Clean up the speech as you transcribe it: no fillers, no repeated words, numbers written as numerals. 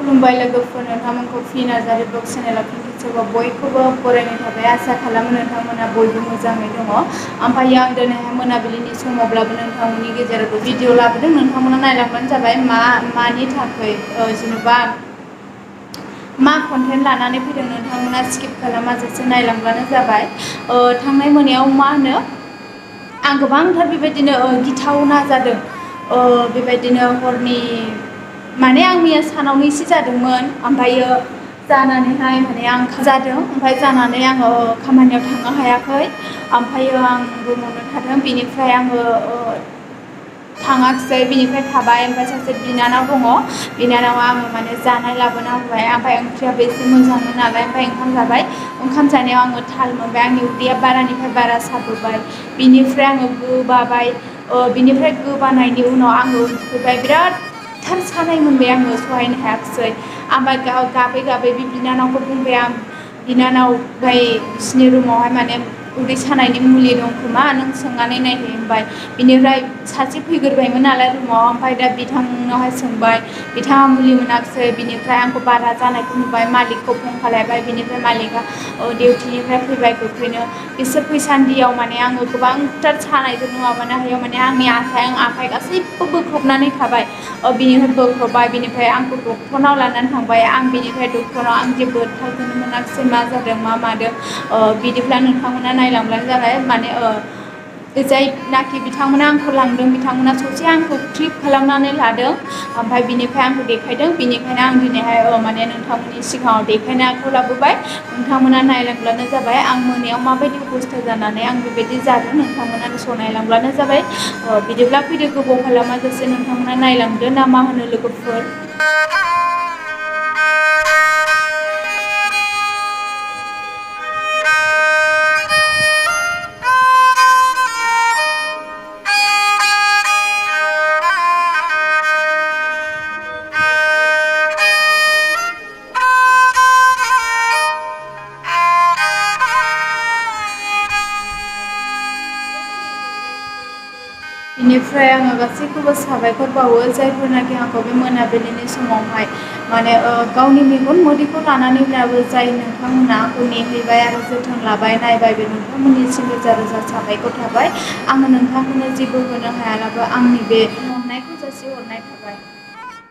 खुलुमबाय लोगोफोर, नोंथांमोनखौ फि नार्जारि ब्लग चेनेलाव फिन खेबसेबाव बयखौबो बरायनाय थाबाय। आसा खालामो नोंथांमोना बयबो मोजाङै दङ। ओमफ्राय आं दिनैहाय मोनाबिलिनि समावब्लाबो नोंथांमोननि गेजेराव भिडिअ लाबोदों। नोंथांमोना नायलांबानो जाबाय मानि थाखाय जेनेबा मा कन्टेन्ट लानानै फैदों नोंथांमोना स्किप खालामाजासे नायलांब्लानो जाबाय। थांनाय मोनायाव मा होनो आं गोबांथार बेबायदिनो गिथावना जादों। बेबायदिनो हरनि माने आं मैया सानावनो एसे जादोंमोन, ओमफ्रायो जानानैहाय माने आं जादों, ओमफ्राय जानानै आङो खामानियाव थांनो हायाखै। ओमफ्रायो आं रुमावनो थादों। बेनिफ्राय आङो थाङाखिसै, बिनिफ्राय थाबाय। ओमफ्राय सासे बिनानाव दङ, बिनानावा आङो माने जानाय लाबोना होबाय। ओमफ्राय ओंख्रियाबो एसे मोजांमोन नालाय, ओमफ्राय ओंखाम जाबाय। ओंखाम जानायाव आङो थाल मोनबाय आंनि उदैया बारानिफ्राय बारा साबोबाय। बिनिफ्राय आङो गोबाबाय। बिनिफ्राय गोबानायनि उनाव आङो उन्दुबाय। बिरादथार सानाय मोनबाय, आङो सहायनो हायाखिसै। ओमफ्राय गाबै गाबै बे बिनानावखौ बुंबाय आं, बिनानाव ओमफ्राय बिसिनि रुमावहाय माने उदै सानायनि मुलि दं खोमा, नों सोंनानै नायहै होनबाय। बिनिफ्राय सासे फैग्रोबायमोन नालाय रुमाव, ओमफ्राय दा बिथांनावहाय सोंबाय, बिथाङा मुलि मोनाखिसै। बिनिफ्राय आंखौ बारा जानायखौ नुबाय, मालिकखौ फन खालायबाय। बिनिफ्राय मालिकआ डिउटिनिफ्राय फैबाय गोख्रैनो। बिसोर फैसान्दियाव माने आङो गोबांथार सानायजोंनो माबानो हायो, माने आंनि आखाइ गासैबो बोख्रबनानै थाबाय। बिनिफ्राय बोख्रबबाय, बिनिफ्राय आंखौ डक्टरनाव लानानै थांबाय। आं बिनिफ्राय डक्टरनाव आं जेबो थालखौनो मोनाखिसै, मा जादों मा मादों। बिदिब्ला नोंथांमोना नायलांब्लानो जाबाय। माने जायनाखि बिथांमोना आंखौ लांदों, बिथांमोना ससे आंखौ ट्रिट खालामनानै लादों, ओमफ्राय बिनिफ्राय आंखौ देखायदों। बिनिखायनो आं दिनैहाय माने नोंथांमोननि सिगाङाव देखायनो आखायाव लाबोबाय। नोंथांमोना नायलांब्लानो जाबाय आं मोनायाव माबायदि अबस्था जानानै आं बेबायदि जादों। नोंथांमोना नायलांब्लानो जाबाय। बिदिब्ला फैदो, गोबाव खालामाजासे नोंथांमोना नायलांदो, ना मा होनो लोगोफोर? बेनिफ्राय आङो गासैखौबो साबायखर बावो, जायफोरनाखि आंखौ बे मोनाबिलिनि समावहाय माने गावनि मेगन मोदैखौ लानानैब्लाबो जाय नोंथांमोना आंखौ नेहैबाय आरो जोथोन लाबाय, नायबाय, बे नोंथांमोननिसिम रोजा रोजा साबायखर थाबाय। आङो नोंथांमोननो जेबो होनो हायालाबो आंनि बे अननायखौ जासिहरनाय थाबाय।